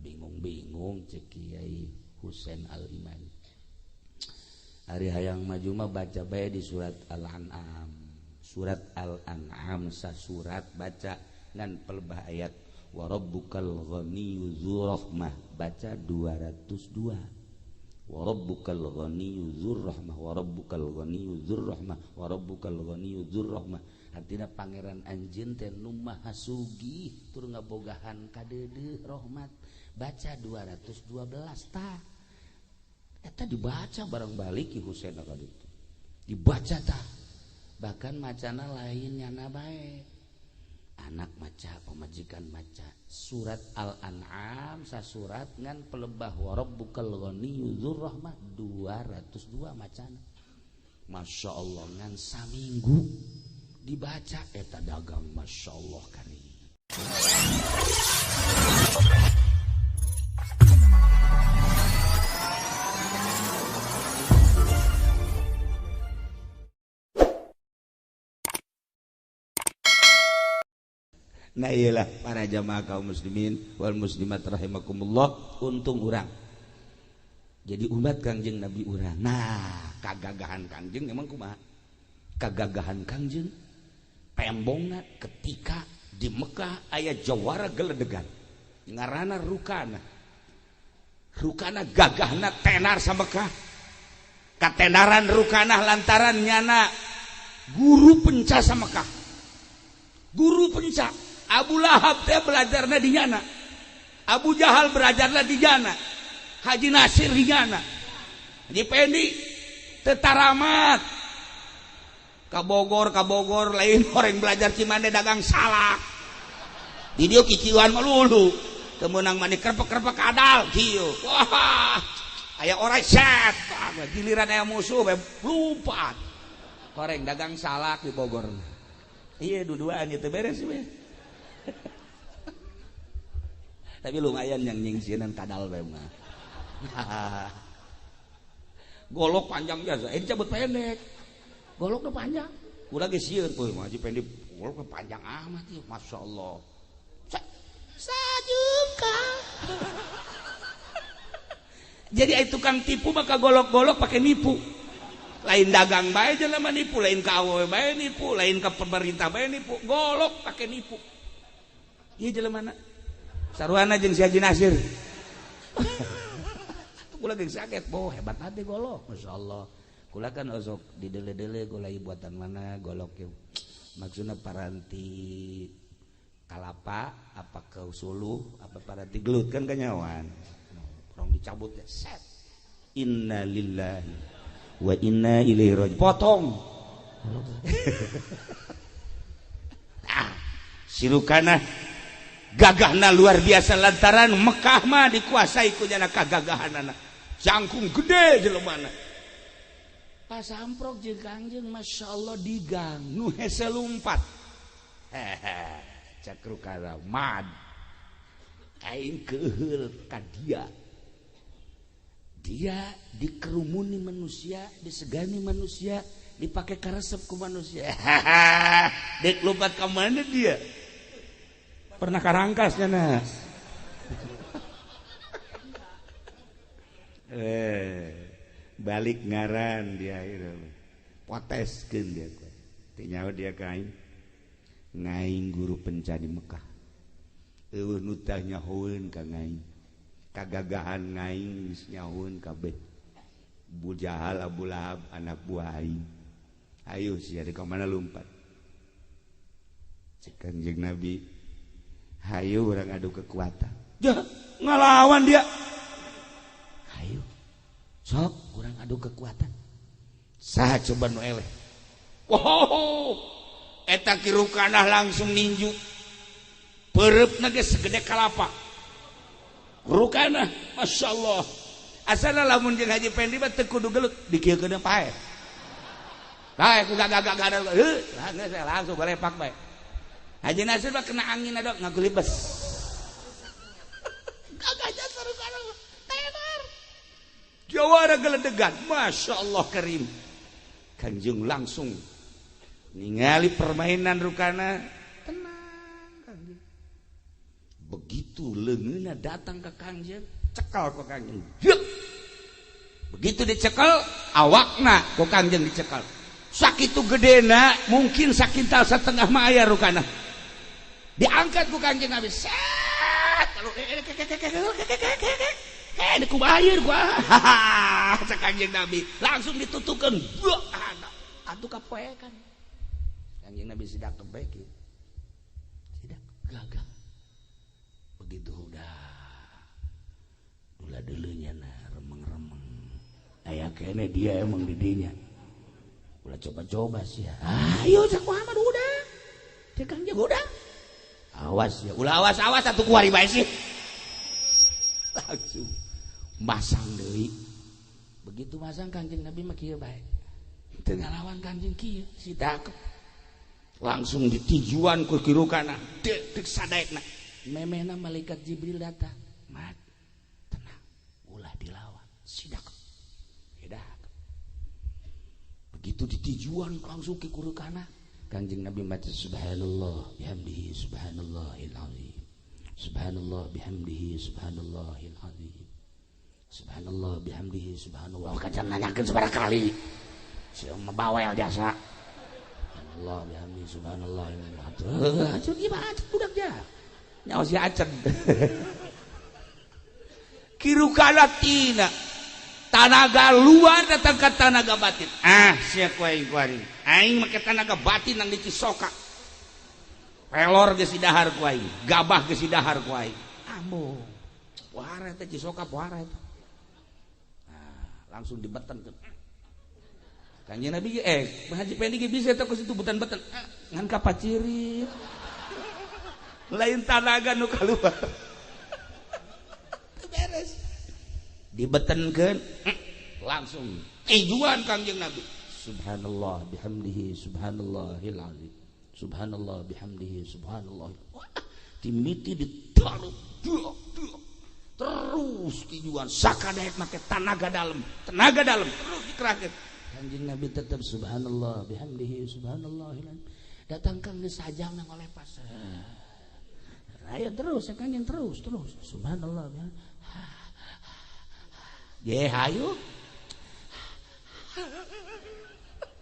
Bingung-bingung cek Kiai Husain Al-Imani. Ari hayang maju mah baca bae di surat Al-An'am. Surat Al-An'am sasurat baca ngan pelebah ayat wa rabbukal ghaniyyu dzur rahmah baca 202. Wa rabbukal ghaniyyu dzur rahmah wa rabbukal ghaniyyu dzur rahmah wa rabbukal ghaniyyu dzur rahmah. Artina pangeran anjeun teh nu maha sugih tur ngabogahan kadeudeuh rahmat. Baca 212 tah. Eta dibaca barang balik Ki Husain ka ditu. Dibaca tah. Bahkan macana lain nyana bae. Anak maca, pamajikan maca. Surat Al-An'am sasurat ngan pelebah wa rabbukal ghaniyyu dzur rahmah 202 macana. Masya Allah ngan saminggu dibaca eta dagang Masya Allah karim. Nah iyalah para jamaah kaum muslimin wal muslimat rahimakumullah, untung urang jadi umat Kangjeng Nabi urang. Nah kagagahan Kangjeng emang kumaha? Kagagahan Kangjeng pembongna ketika di Mekah aya jawara geledegan ngaranna Rukana. Rukana gagahna tenar sa Mekah. Katenaran Rukana lantaran nyana guru penca sa Mekah. Guru penca Abu Lahab teh belajarna di nyana, Abu Jahal belajarna di nyana, Haji Nasir di nyana, Haji Pendi tetaramat ka Bogor lain orang belajar Cimande dagang salak di dieu kiciuan melulu teu meunang mani kerpek-kerpek kadal kieu. Wah aya orai set giliran aya musuh bae lumpat koreng dagang salak di Bogor. Iya dua-duaan itu beres we. Tapi lumayan yang nyingsieunan kadal bae mah. Golok panjang biasa, ini cabut pendek. Goloknya panjang. Kula ge sieun euy mah Haji Pendi goloknya panjang amat ieu, masyaallah. Sajungka. Jadi ai tukang tipu maka golok-golok pakai nipu. Lain dagang bae jelema nipu, lain ka awewe bae nipu, lain ka pemerintah bae nipu, golok pakai nipu. Ieu jelema na saruana jeung si Haji Nasir. Kula geus sakit, boh hebat hati golok, masyaallah. Kula kan osok didele-dele golai buatan mana golok ieu. Maksudna paranti kalapa apa ke suluh apa paranti gelut kan kanyawan. Orang dicabut ya set. Innalillahi wa inna ilaihi raji'un. Potong. Ah, si Rukana gagahna luar biasa lantaran Mekah mah dikuasai ku nyana kagagahanana. Jangkung gede jelemana. Pasamprok jeung Kangjeng masyaallah di gang nu hese lumpat. Hehe, cak Rukana mad. Aing keuheul ka dia. Dia dikerumuni manusia, disegani manusia, dipakai karesep ku manusia. Dek lompat ke mana dia? Pernah karangkas nyana. Balik ngaran dia itu. Poteskeun dia. Teu nyaho dia ka aing. Ngaing guru penca di Mekah. Eueuh nu tah nyahoeun ka ngaing. Kagagahan ngaing geus nyahoeun kabeh. Abu Jahal, Abu Lahab anak buah aing. Ayo sia di ka mana lumpat. Cek Kangjeng Nabi, hayu urang adu kekuatan. Jah, ngalawan dia. Hayu. Sok urang adu kekuatan. Saha coba nu eleh. Wow. Eta Ki Rukanah langsung ninju. Peureupna geus segede kalapa. Rukanah, masyaallah. Asana lamun jeung Haji Pendi mah teu kudu gelut, dikieukeun pae. Pae ku gagah-gagah heuh, langsung balepak bae. Haji Nasir mah kena angin adok ngagulibes. Gagahnya Rukanah tenar. Jawara geledegan, masya Allah karim. Kanjeng langsung ningali permainan Rukana, tenang Kanjeng. Begitu Begitu leungeunna datang ke Kangjeng, cekal ku Kangjeng. Yuk. Begitu dicekal awakna ku Kangjeng dicekal. Sakitu gedena mungkin sakintal setengah mah aya rukana. Diangkat ku Kangjeng Nabi. Set. Kumaha gua. Cek Kangjeng Nabi langsung ditutukeun. Atuh kapoekan. Kangjeng Nabi sidak kebeki. Sidak gagal. Begitu udah ulah dulunya nah remeng-remeng. Aya kene dia emang didinya. Ulah coba-coba sih. Ayo cek Muhammad udah. Cek Kangjeng udah. Awas ya, ulah awas-awas atuh kuari bae sih. Langsung masang deui. Begitu masang Kangjeng Nabi mah kieu bae. Teu ngalawan Kangjeng kieu, si dakep. Langsung ditujuan ku kirukana, dek sadaekna. Memehna malaikat Jibril datang. Mat, tenang, ulah dilawan, si dakep. Dakep. Begitu ditujuan langsung ke kurukana, Kangjeng Nabi maca subhanallah bihamdihi subhanallahil azim. Subhanallah bihamdihi subhanallahil azim. Subhanallah bihamdihi subhanallah. Kacan nanyakeun sabaraha kali. Si mah bawel jasa. Subhanallah bihamdihi subhanallah. Acun ieu mah acun budak ja. Nyaho si acen. Kirukana tina tanaga luar datang ke tanaga batin. Ah, sia ku aing kuari. Aing make tanaga batin nang di Cisoka. Pelor geus didahar ku aing, gabah geus didahar ku aing. Ambo. Pohara eta Cisoka pohara eta. Nah, langsung dibeten. Kanjeng Nabi Haji Pendi ge bisa eta ku situ beten-beten. Ngan kapacirit. Lain tanaga nu kaluar. Teu beres. Dibetenkeun langsung tujuan Kangjeng Nabi. Subhanallah bihamdihi subhanallahil azim. Subhanallah bihamdihi subhanallah. Wah, timiti ditaruh terus tujuan sakadaek make tanaga dalam terus dikerahkeun. Kanjeng Nabi tetap subhanallah bihamdihi subhanallahil azim. Datang kang geus sajam nang ngolepas. Ayo terus ya Kanjeng terus subhanallah bihamdihi. Ye hayu.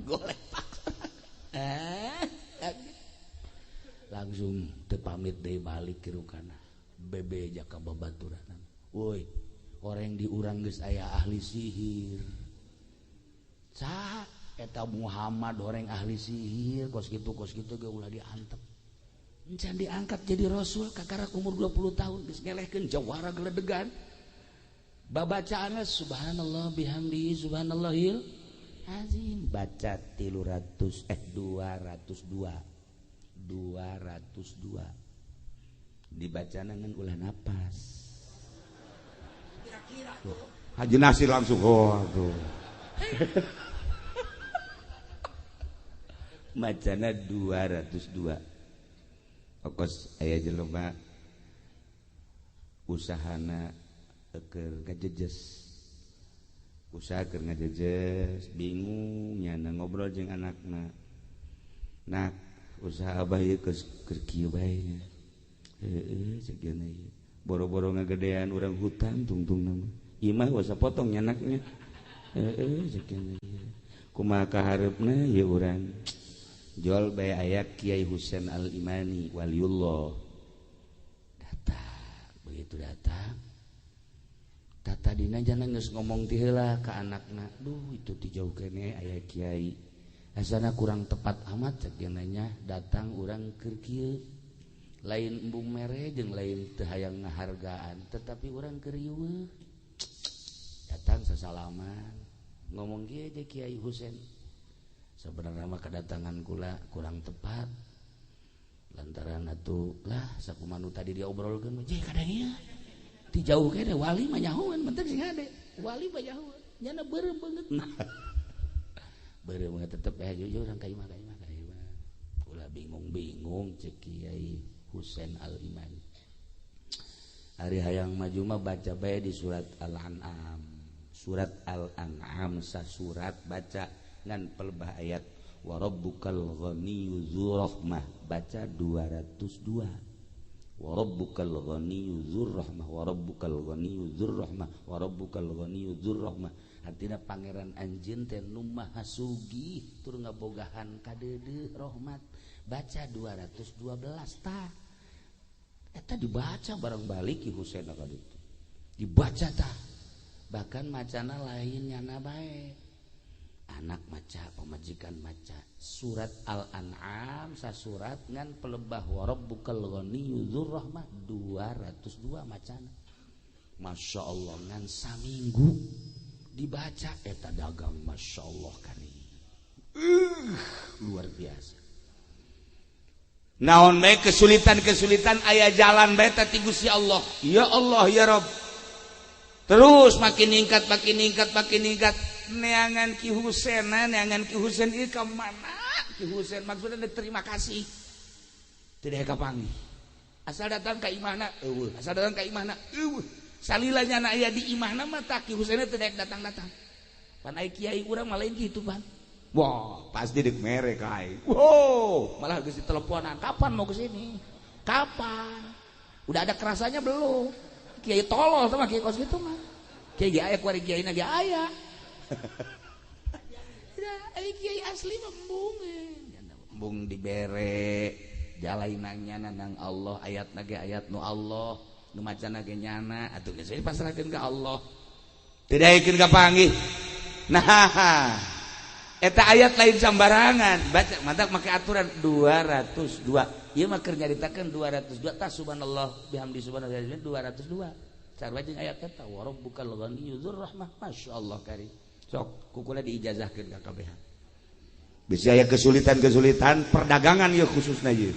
Golepak. Langsung teu pamit deui balik kirukana. Bebe jaka babaturan. Woi, orang di urang geus aya ahli sihir. Saha eta Muhammad orang ahli sihir kos kitu ge ulah diantep. Encan diangkat jadi rasul kakarak umur 20 tahun geus ngelehkeun jawara geledegan. Babacaanna subhanallah bihamdihi subhanallahil azim. Baca 202 dibacana ngan ulah napas. Kira-kira tuh Haji Nasir langsung oh aduh. Macana 202. Okos aya jelema usahana keur ngajejes. Usaha keur ngajejes, bingung nyana ngobrol jeung anakna. Nak, usaha abah ieu keur kieu bae nya. Heueuh cek ieu. Boro-boro ngagedean urang hutang tungtungna mah. Imah wasa potong nyanaknya. Heueuh cek ieu. Kumaha kahareupna ieu urang. Jual bae aya Kiai Husain Al-Imani waliullah. Datang, begitu datang tadina jana geus ngomong ti heula ka anakna. Duh itu ti jauh keneh aya kiai. Asana kurang tepat amat cek nya datang urang keur kieu. Lain embung mere jeung lain teu hayang ngahargaan, tetapi urang keur riweuh. Datang sasalaman, ngomong kieu je Kiai Husain. Sebenarnya mah kedatangan kula kurang tepat. Lantaran atuh lah sakumaha nu tadi diobrolkeun mah je kadang ieu. Ti jauh kene wali mah nyahoan penting sing hade. Wali mah nyahoan. Nyana beureum beungeut. Beureum beungeut tetep jujur urang ka imah ka imah ka imah. Ulah bingung-bingung cek Kiai Husain Al-Imani. Ari hayang maju mah baca bae di surat Al-An'am. Surat Al-An'am sasurat baca ngan pelebah ayat wa rabbukal ghaniyyu dzur rahmah baca 202. Wa rabbukal ghaniyyu dzur rahmah wa rabbukal ghaniyyu dzur rahmah wa rabbukal ghaniyyu dzur rahmah. Artina pangeran anjeun teh nu maha sugih tur ngabogahan kadeudeuh rahmat. Baca 212 tah. Eta dibaca bareng balik Ki Husain ka ditu. Dibaca tah. Bahkan macana lain nyana bae. Anak maca, pamajikan maca surat Al-An'am sasurat ngan pelebah wa rabbukal ghaniyyu dzur rahmah 202 macana. Masya Allah ngan saminggu dibaca eta dagang Masya Allah kari. Luar biasa. Naon bae kesulitan-kesulitan aya jalan bae teh ti Gusti Allah. Ya Allah ya Rabb. Terus makin ningkat makin ningkat makin ningkat neangan Ki Husain, neangan Ki Husain ieu ka mana? Ki Husain maksudna terima kasih. Tidak kapanggih. Asal datang ka imahna eueuh, asal datang ka imahna eueuh. Salila nyana aya di imahna mah tah Ki Husain teh datang-datang. Pan ai kiai urang mah lain kitu pan. Wah, pasti dek mere ka aing. Wow, malah geus diteleponan, kapan mau ke sini? Kapan? Udah ada kerasanya belum? Kiai tolol sama kiai kos gitu mah. Kiai ge aya kuari kiai na ge aya. Ya, ai kiai asli mah embung. Embung dibere jalainangnya nang Allah, ayatna ge ayat nu Allah, nu macana ge nyana, atuh geus dipasrahkeun ka Allah. Teu daekeun kapanggih. Nah, eta ayat lain sambarangan, baca mantak make aturan 202. Ieu mah keur nyaritakeun 202 tah subhanallah bihamdi subhanallah 202. Sarua jeung ayat eta wa rabbukal ghaniyyu dzur rahmah. Masyaallah kari. Sok kukula diijazahkeun ka kabehan. Bisa aya kesulitan-kesulitan perdagangan ieu khususna ieu.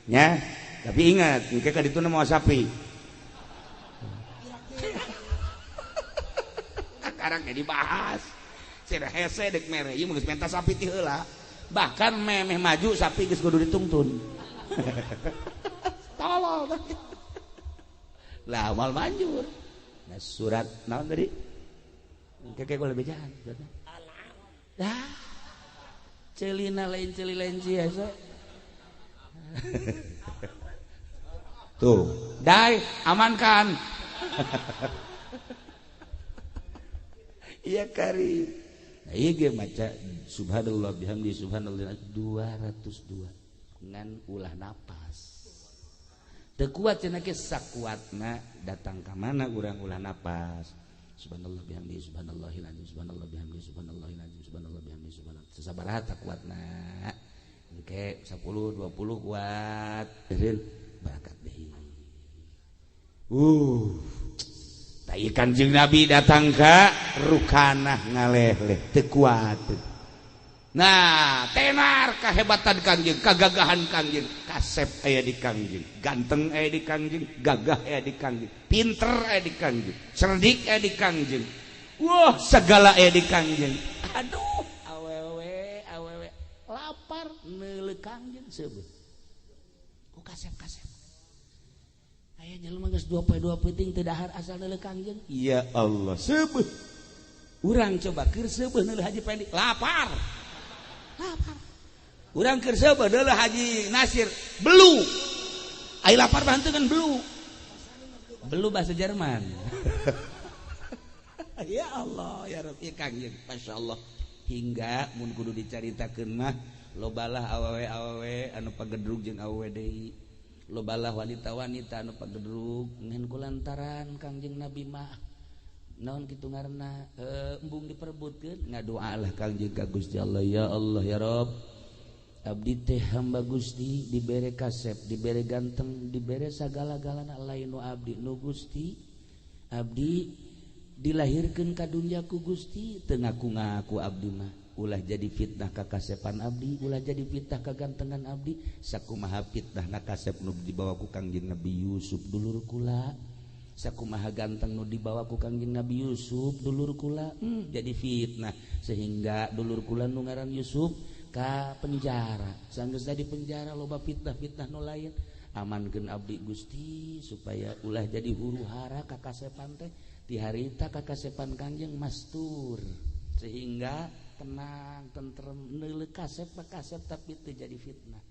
Nya, tapi ingat engke ka dituna moal sapi. Sekarang ge dibahas. Cenah hese dek mere ieu mah geus menta sapi ti heula. Bahkan memeh maju sapi geus kudu ditungtun. Tolol. Lah mal manjur. Nah surat naon tadi? Keke gua lebih jahan. Dah. Celina lain celi lain sia. Tuh, dai amankan. Iya kari. Nah, ieu ge maca subhanallah bihamdi subhanallah 202 ngan ulah napas. Teu kuat cenah ge sakuatna datang ka mana urang ulah napas. Subhanallah bihamdi subhanallahil azim subhanallah bihamdi subhanallahil azim subhanallah bihamdi subhanallah. Sasabaraha kuatna. Engke 10 20 kuat. Eureun barakat deui. Tai Kanjeng Nabi datang ka Rukanah ngaleh-leh teu kuat. Nah, tenar kahebatan Kangjeng, kagagahan Kangjeng, kasep aya di Kangjeng, ganteng aya di Kangjeng, gagah aya di Kangjeng, pinter aya di Kangjeng, cerdik aya di Kangjeng. Wah, segala aya di Kangjeng. Aduh, awewe, awewe lapar neuleuh Kangjeng seubeuh. Ku kasep-kasep. Aya jelema geus 2 poe 2 peuting teu dahar asal neuleuh Kangjeng. Ya Allah, seubeuh. Urang coba keur seubeuh neuleuh Haji Pendi, lapar. Lapar. Urang keur seubeuh neuleuh Haji Nasir, belu. Ai lapar mah henteu kan belu. Belu bahasa Jerman. Ya Allah, ya Rabbi Kangjeng, masyaallah. Hingga mun kudu dicaritakeun mah lobalah awewe-awewe anu pagedrug jeung awewe deui. Lobalah wanita-wanita anu pagedrug ngan kulantaran Kangjeng Nabi mah naon kitu ngaranna embung diperebutkeun ngadoalah Kangjeng ka Gusti Allah, ya Allah ya Rabb, abdi teh hamba Gusti dibere kasep, dibere ganteng, dibere sagala-galana lain nu abdi nu Gusti. Abdi dilahirkeun ka dunya ku Gusti teu ngaku-ngaku abdi mah. Ulah jadi fitnah ka kasepan abdi, ulah jadi fitnah ka gantengan abdi. Sakumaha fitnahna kasep nu dibawa ku Kangjeng Nabi Yusuf dulur kula. Sakumaha ganteng nu dibawa ku Kangjeng Nabi Yusuf dulur kula, jadi fitnah sehingga dulur kula nu ngaran Yusuf ka penjara. Sanggeus di penjara loba fitnah-fitnah nu lain. Amankeun abdi Gusti supaya ulah jadi huru hara ka kasepan teh. Ti harita ka kasepan Kangjeng mastur sehingga tenang tentrem neuleuh kasep kasep tapi teu jadi fitnah.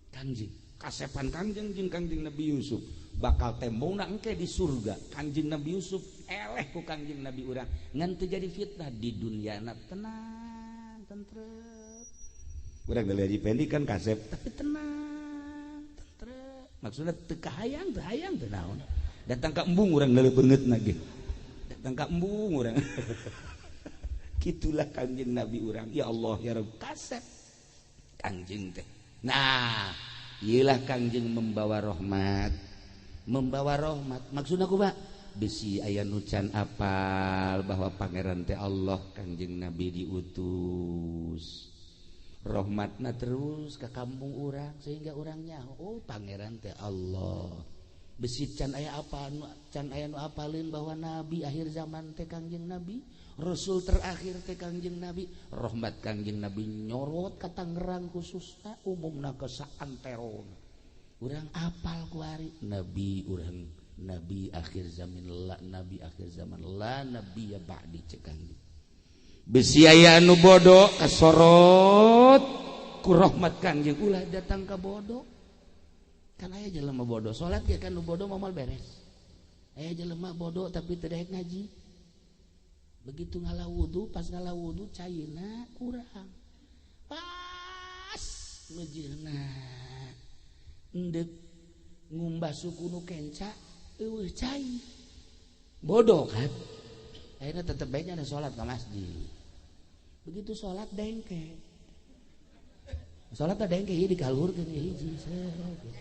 Kangjeng Kasepan Kangjeng jeung Kangjeng Nabi Yusuf bakal tembongna engke di surga. Kangjeng Nabi Yusuf eleh ku Kangjeng Nabi urang ngan teu jadi fitnah di dunyana tenang tentrem. Urang dari Haji Pendi kan kasep tapi tenang tentrem. Maksudna teu kahayang teu hayang teu naon. Datang ka embung urang leuleuh beungeutna ge. Datang ka embung urang. Kitulah Kangjeng Nabi urang. Ya Allah ya Rabb kasep Kangjeng teh. Nah, iyalah Kangjeng membawa rahmat. Membawa rahmat. Maksudna kumaha? Bisi aya nu can apal bahwa pangeran teh Allah, Kangjeng Nabi diutus. Rahmatna terus ke kampung urang sehingga urang nyaho, oh pangeran teh Allah. Besi can aya apa can aya nu apaleun bahwa nabi akhir zaman teh Kangjeng Nabi, rasul terakhir teh Kangjeng Nabi, rahmat Kangjeng Nabi nyorot ka Tangerang khususna umumna ke saantero. Urang apal kuari nabi urang nabi akhir zaman la nabi akhir zaman la nabi ya ba'di cek Kangjeng. Besi aya anu bodoh kasorot ku rahmat Kangjeng ulah datang ka bodoh. Kan aya jelema bodoh salat ge kan nu bodoh moal beres. Aya jelema bodoh tapi teu daek ngaji. Begitu ngalah wudu, pas ngalah wudu caina kurang. Pas meujeuhna endek ngumbah suku nu kenca eueuh cai. Bodoh kan? Akhirnya tetep bae nya salat ka masjid. Begitu salat dengke. Salat teh dengke ieu dikaluhurkeun ieu hiji.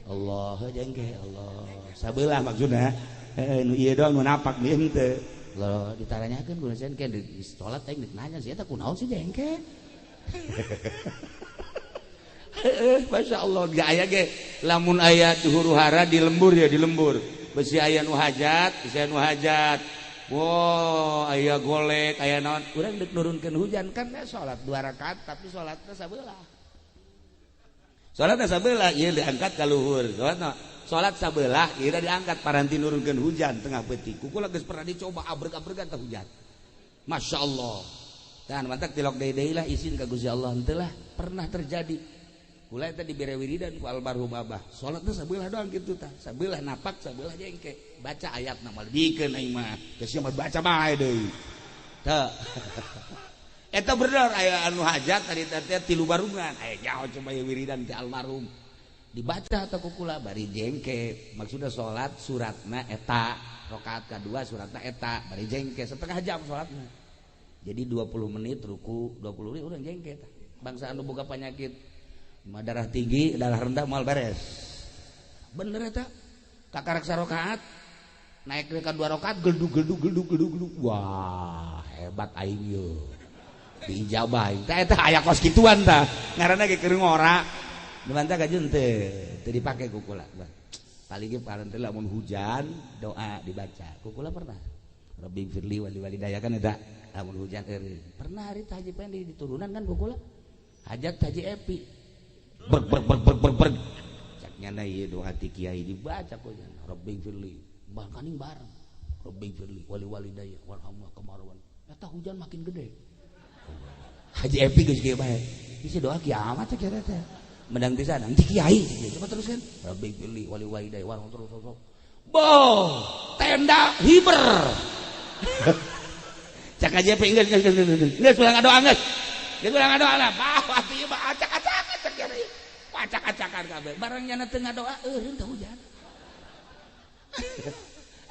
Allah jengke Allah. Sabelah maksudna. Heeh nu ieu doang nu napak ieu henteu. Loh ditaranyakeun ku sen ke di salat teh nanya sih eta kunaon sih jengke. Heeh masyaallah ge aya ge lamun aya di huru-hara di lembur ya di lembur. Besi aya nu hajat, besi aya nu hajat. Wow, aya golek, aya naon. Urang deuk nurunkeun hujan kan salat 2 rakaat tapi salatna sabelah. Salat sabelah ieu diangkat ka luhur. Salat sabelah ieu diangkat paranti nurunkeun hujan tengah peuting. Kukula geus pernah dicoba abreg-abregan teh hujan. Masya Allah. Dan mantak tilok deui-deui lah izin ka Gusti Allah henteu lah pernah terjadi. Kula eta dibere wiridan ku almarhum abah. Salatna sabelah doang kitu tah. Sabelah napak, sabelah jengke. Baca ayatna mah lebihkeun aing mah. Geus mah baca bae deui. Teu. Eta bener aya anu hajat tadi teh tilu barungan. Aya nyaho coba wiridan ti almarhum. Dibaca atau kukula bari jengke. Maksudna salat suratna eta, rakaat kadua suratna eta, bari jengke setengah jam salatna. Jadi 20 menit ruku, 20 menit urang jengke tah. Bangsa anu boga penyakit darah tinggi, darah rendah moal beres. Bener eta. Kakarak sarakaat naik ke 2 rakaat geldug geldug geldug geldug geldug. Wah, hebat aing ye. Diijabah tah eta aya kos kituan tah ngaranna ge keur ngora dibantah ka jeung teu teu dipake ku kula paling ge paranti lamun hujan doa dibaca ku kula pernah Rabbi firli wali walidaya kan eta lamun hujan eureun pernah hari Haji Pendi diturunan kan ku kula hajat Haji Epi ber ber ber ber ber ber cak nyana ieu doa ti kiai dibaca ku nyana Rabbi firli bahkaning bareng Rabbi firli wali walidaya warhamna kamarwan eta hujan makin gede Haji Epi geus kieu bae. Isi doa kiamat cek eta teh. Mendang teh sadang ti kiai. Coba teruskeun. Rabbi firli wali walidayya warham terus terus. Boh, tenda hiber. Cak Haji Epi geus geus geus. Geus ulah ngadoa geus. Geus ulah ngadoa lah. Bah atuh ieu mah acak-acakan cek kiai. Acak-acakan kabeh. Barang nyana teu ngadoa eureun teh hujan.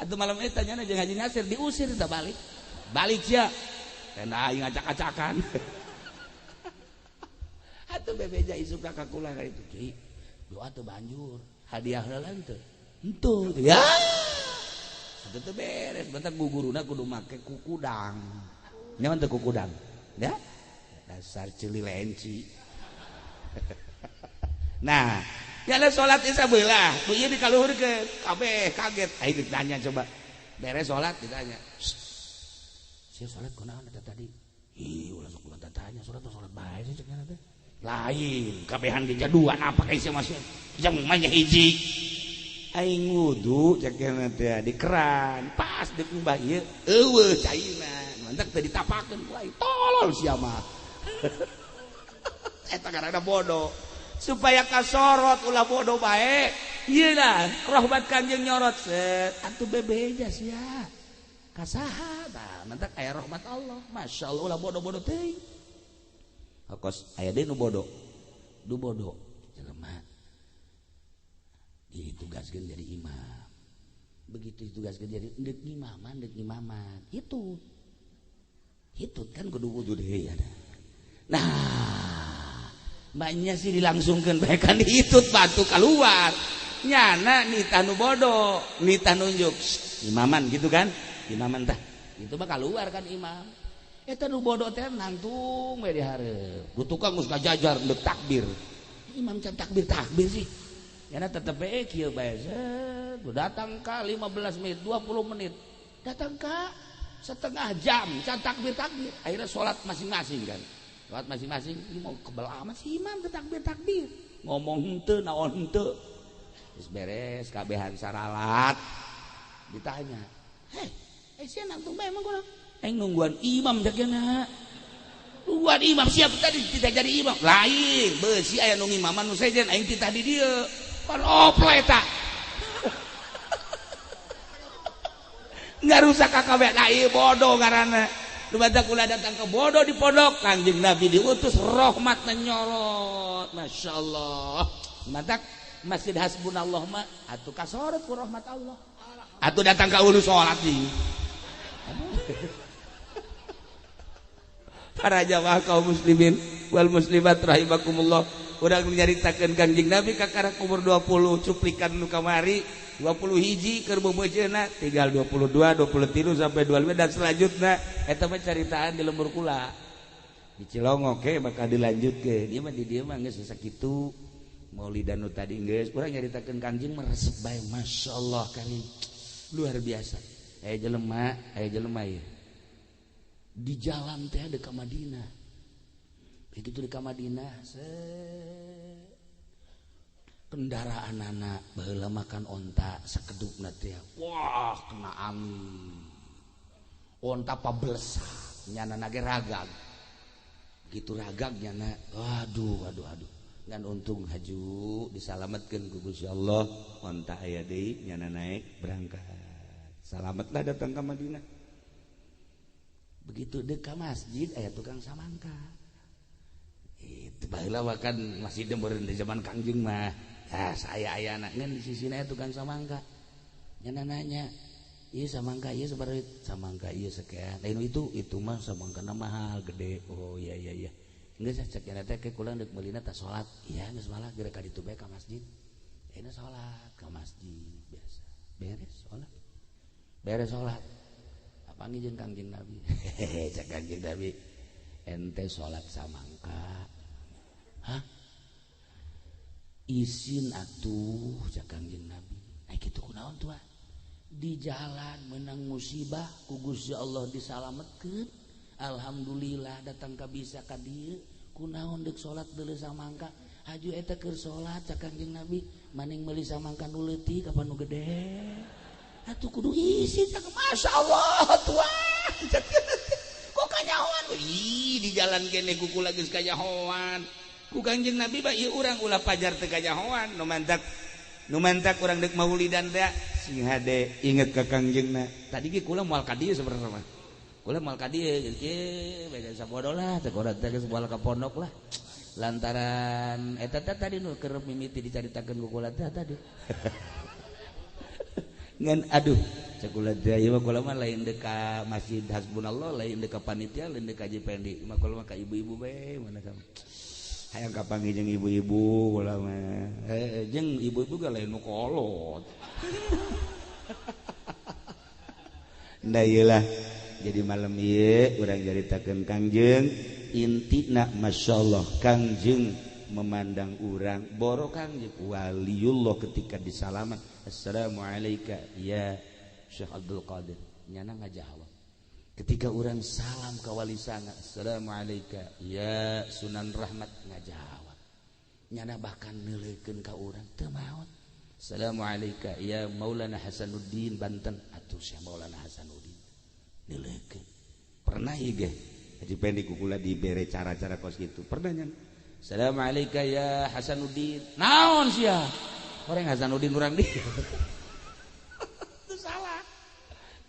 Atuh malam eta nyana jeung Haji Nasir diusir teh balik. Balik sia. Tenda aing acak-acakan. Atuh bebeja isuk ka kula ka itu. Ki, doa teu banjur, hadiah heula henteu. Henteu ya. Atuh teu beres, bentar guguruna kudu make kukudang. Nyaman teu kukudang? Ya. Dasar ceuli lenci. Nah, nyana salat ieu sabelah, nu ieu dikaluhurkeun, kabeh kaget. Aing ditanya coba. Beres salat ditanya. Sia salat kunaon eta tadi? Ih, ulah sok ulah tanya salat salat bae sih cek nyana teh. Lain, kabehan ge jaduan apa ka sia masih. Jang mah hiji. Aing wudu cek nyana teh di keran, pas deuk ngumbah ieu eueuh caina. Mantak teu ditapakeun ku aing. Tolol sia mah. Eta karena bodoh. Supaya kasorot ulah bodoh bae. Ieu lah rahmat Kangjeng nyorot set atuh bebeja sia. Kasaha tah mantak aya rahmat Allah. Masyaallah ulah bodoh-bodoh teuing. Kos aya deui nu bodoh. Du bodoh jelema. Ditugaskeun jadi imam. Begitu ditugaskeun jadi deuk ngimaman, hitut. Hitut kan kudu wudu deui ada. Nah, banyak sih dilangsungkan bahkan hitut batu keluar. Nyana nitah nu bodoh, nitah nunjuk imaman gitu kan? Imaman tah. Itu mah keluar kan imam. Eta nu bodoh teh nangtung we di hareup. Du tukang geus ngajajar deuk takbir. Imam can takbir-takbir sih. Nyana tetep we kieu bae. Datang ka 15 menit, 20 menit. Datang ka setengah jam can takbir-takbir. Akhirnya sholat masing-masing kan. Sholat masing-masing, ini mau kebel amat sih imam takbir-takbir. Ngomong henteu naon henteu. Geus beres kabehan saralat. Ditanya, "Heh, sia nangtung bae emang kunaon?" Aing nungguan imam jagana. Nungguan imam siap tadi tidak jadi imam. Lain, beusi aya nu ngimaman nu sejen aing titah di dieu. Pan ople eta. Ngarusak kakabeh ieu bodoh ngaranna. Nu badak ulah datang ke bodoh di pondok, Kangjeng Nabi diutus rahmatna nyorot. Masyaallah. Matak Masjid Hasbunallah mah atuh kasorot ku rahmat Allah. Atuh datang ka ulu salat deui. Para jamaah kaum muslimin wal muslimat rahimakumullah. Urang nyaritakeun Kangjeng Nabi kakara umur 20 cuplikan nu kamari 20 hiji keur beubeujeuhna tinggal 22, 23 sampai 25 dan selanjutna eta mah caritaan di lembur kula. Di Cilongok ge bakal dilanjutkeun. Ieu mah di dieu mah geus sakitu. Maulidan nu tadi geus urang nyaritakeun Kangjeng mah resep bae masyaallah kali. Luar biasa. Aya jelema ieu. Di jalan teh ada ka Madinah. Begitu di ka Madinah, kendaraan anak baheula makan onta sakedupna teh. Wah, kena angin. Onta pablesak, nyana nage ragag. Gitu ragag nyana. Aduh, aduh, aduh. Ngan untung haju disalametkeun ku Gusti Allah, onta aya deui nyana naik berangkat. Salametlah datang ke Madinah. Begitu dekat masjid aya tukang samangka. Itu baheula kan masih meureun di zaman Kangjeng mah. Ya saya ayana ngan di sisina aya tukang samangka. Nyana nanya, "Ieu samangka ieu sabaraha?" Samangka ieu sekian. Lain itu mah samangkana mahal gede. Oh iya iya iya. Geus cek nyana teh ke kula deuk meulina tah salat. Iya geus malah geura ka ditu bae ka masjid. Ayeuna salat ka masjid biasa. Beres salat. Beres salat. Panggil jeung Kangjeng Nabi. Hehehe, cek Kangjeng Nabi. Ente salat samangka. Hah? Isin atuh cek Kangjeng Nabi. Ai kitu kunaon tuh? Di jalan menang musibah ku Gusti Allah disalametkeun. Alhamdulillah datang ka bisa ka dieu. Kunaon deuk salat deuleu samangka? Haju eta keur salat cek Kangjeng Nabi, maning meuli samangka nu leutik apa nu gede? Atuh kudu isi cak masyaallah tuan. Kok kanyahoan? Ih di jalan kene ku kula geus kanyahoan. Ku Kangjeng Nabi ba ieu urang ulah pajar teu kanyahoan. Nu mantak urang deuk maulidan teh sing hade inget ka Kangjengna. Tadi ge kula moal ka dieu sebenarnya mah. Kula moal ka dieu geus kieu bae sabodo lah teh urang teh geus moal ka pondok lah. Lantaran eta teh tadi nu keur mimiti dicaritakeun ku kula teh tadi. Ngan aduh cekula teh ieu mah kula mah lain deuk ka Masjid Hasbunallah, lain deuk ka panitia, lain deuk ka Haji Pendi. Mah kula mah ka ibu-ibu bae mana sama. Hayang kapanggih jeung ibu-ibu kula mah. Jeung ibu-ibu ge lain nu kolot. Nah ieu lah. Jadi malam ieu urang caritakeun Kangjeng intina masyaallah Kangjeng memandang urang boro Kangjeng waliullah ketika disalaman assalamualaikum ya Syekh Abdul Qadir nyana ngajawab ketika urang salam ka wali sanga assalamualaikum ya Sunan Rahmat ngajawab nyana bahkan neuleukeun ka urang teu maot assalamualaikum ya Maulana Hasanuddin Banten atuh Syekh Maulana Hasanuddin neuleukeun pernah ieu ge Haji Pendi kukula dibere cara-cara kos gitu pernah nyan Assalamualaikum ya Hasanuddin. Naon sia? Orang Hasanuddin urang di. Itu salah.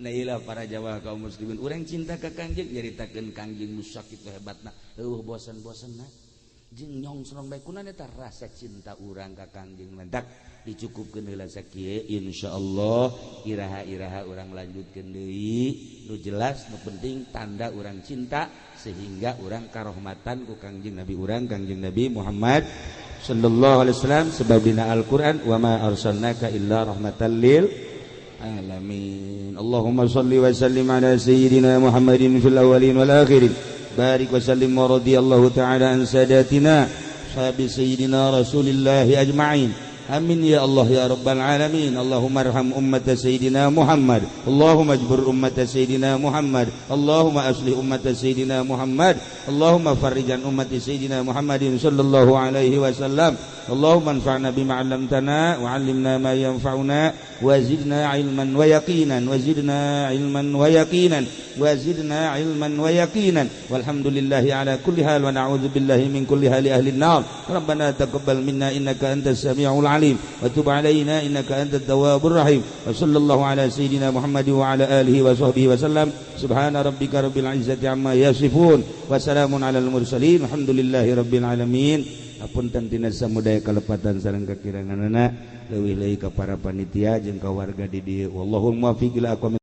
Nah ilah para jamaah kaum muslimin, urang cinta ka Kangjeng, nyaritakeun Kangjeng nu sakitu hebatna, eueuh bosan-bosanna. Jeung nyongsrong bae kunaon eta rasa cinta urang ka Kangjeng mendak dicukupkeun heula sakieu, insyaallah iraha-iraha urang lanjutkeun deui. Nu jelas nu penting tanda urang cinta sehingga urang karohmatan ku Kangjeng Nabi urang, Kangjeng Nabi Muhammad sallallahu alaihi wasallam, sebab dina Al-Qur'an wa ma arsalnaka illa rahmatan lil alamin. Allahumma salli wa sallim ala sayyidina Muhammadin fil awwalin wal akhirin. Barik wa sallim wa radiyallahu ta'ala an sadatina sahabi sayyidina Rasulillah ajma'in. Amin ya Allah ya Rabbal alamin. Allahumma arham ummata sayyidina Muhammad. Allahumma ajbur ummata sayyidina Muhammad. Allahumma aslih ummata sayyidina Muhammad. Allahumma farrijan ummati sayyidina Muhammadin sallallahu alaihi wasallam. Allahumma anfa'na bima 'allamtana wa 'allimna ma yanfa'una wa zidna 'ilman wa yaqinan wa zidna 'ilman wa yaqinan wa zidna 'ilman wa yaqinan. Walhamdulillahi ala kulli hal wa na'udzu billahi min kulli hali ahli an-nar. Rabbana taqabbal minna innaka antas samiul alim wa tub alaina innaka antat tawwabur rahim. Wa sallallahu ala sayyidina Muhammad wa ala alihi wa sahbihi wa sallam. Subhana rabbika rabbil izzati amma yasifun wa salamun alal mursalin. Alhamdulillahi rabbil alamin. Apunten tina samudaya kalepatan sareng kakiranganana, leuwih leuwih ka para panitia jeung ka warga di dieu. Wallahul muwaffiq ila aqwamit.